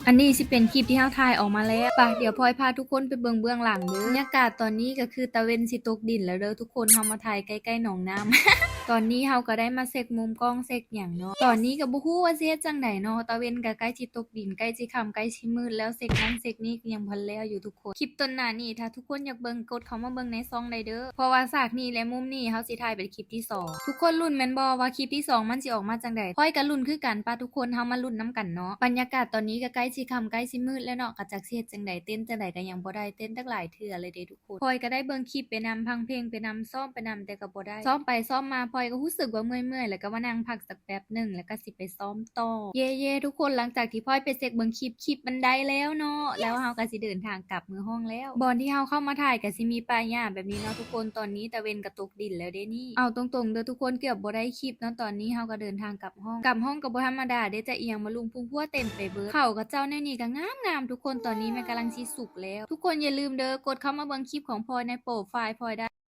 ອັນນີ້ຊິເປັນຄລິບທີ່ເຮົາຖ່າຍອອກມາແລ້ວ. ປະ ດຽວພອຍພາທຸກຄົນໄປເບິ່ງເບື້ອງຫຼັງເດີ. ບັນຍາກາດຕອນນີ້ກໍຄືຕາເວັນຊິຕົກດິນແລ້ວເດີທຸກຄົນ. ເຮົາມາຖ່າຍໃກ້ໆໜອງນ້ຳ. ຕອນນີ້ເຮົາກໍໄດ້ມາເຊັກມຸມກ້ອງ ເຊັກຫຍັງເນາະ. ຕອນນີ້ກໍບໍ່ຮູ້ວ່າຊິເຮັດຈັ່ງໃດເນາະ. ຕາເວັນກໍໃກ້ຊິຕົກດິນ ໃກ້ຊິຄ່ຳ ໃກ້ຊິມືດແລ້ວ. ເຊັກນັ້ນເຊັກນີ້ກໍຍັງບໍ່ທັນແລ້ວຢູ່ທຸກຄົນ. ຄລິບຕອນໜ້ານີ້ ຖ້າທຸກຄົນຢາກເບິ່ງ ກົດເຂົ້າມາເບິ່ງໃນຊ່ອງໄດ້ເດີ. ເພາະວ່າສາກນີ້ ແລະ ມຸມນີ້ ເຮົາຊິຖ່າຍເປັນຄລິບທີ່ສອງ. ທຸກຄົນລຸ້ນແມ່ນບໍ່ວ່າຄລິບທີ່ສອງມັນຊິອອກມາຈັ່ງໃດ? ພອຍກໍລຸ້ນຄືກັນ. ປະ ທຸກຄົນ ເຮົາມາລຸ້ນນຳກັນເນາະ. ບັນຍາກາດຕອນນີ້ກໍໃກ້ຊິຄ່ຳ ໃກ້ຊິມືດແລ້ວເນາະ. ກໍຈັກຊິເຮັດຈັ່ງໃດ ເຕັ້ນຈັ່ງໃດກໍຍັງບໍ່ໄດ້ ເຕັ້ນຕັ້ງຫຼາຍເທື່ອເລີຍເດ້ທຸກຄົນ. ພອຍກໍໄດ້ເບິ່ງຄລິບໄປນຳ ຟັງເພງໄປນຳ ຊ້ອມໄປນຳ ແຕ່ກໍບໍ່ໄດ້. ຊ້ອມໄປຊ້ອມມາ ພອຍກໍຮູ້ສຶກວ່າເມື່ອຍໆ ແລ້ວກໍມານັ່ງພັກ ແປັບໜຶ່ງ ແລ້ວກໍຊິໄປຊ້ອມຕໍ່. ເຢ້ໆ ທຸກຄົນ ຫຼັງຈາກທີ່ພອຍໄປເຊັກເບິ່ງຄລິບ ຄລິບມັນໄດ້ແລ້ວເນາະ ແລ້ວເຮົາກໍຊິເດີນທາງກັບເມືອງຫ້ອງແລ້ວ. ບ່ອນທີ່ເຮົາເຂົ້າມາຖ່າຍກໍຊິມີປ່າຫຍ້າແບບນີ້ເນາະທຸກຄົນ. ຕອນນີ້ຕາເວັນກໍຕົກດິນແລ້ວເດ້ນີ້. ເອົາຕົງໆເດີທຸກຄົນ ເກືອບບໍ່ໄດ້ຄລິບເນາະ. ຕອນນີ້ເຮົາກໍເດີນທາງກັບຫ້ອງ. ກັບຫ້ອງກໍບໍ່ທຳມະດາເດ້ ຈະອີ່ຫຍັງມາລຸ່ມພຸ້ມພວເຕັມໄປເບິດ. ເຂົ້າກັບເຈົ້າແນວນີ້ກໍງາມໆ ທຸກຄົນ. ຕອນນີ້ມັນກຳລັງຊິສຸກແລ້ວ. ທຸກຄົນຢ່າລືມເດີ ກົດເຂົ້າມາເບິ່ງຄລິບຂອງພອຍໃນໂປຣໄຟລ໌ພອຍໄດ້.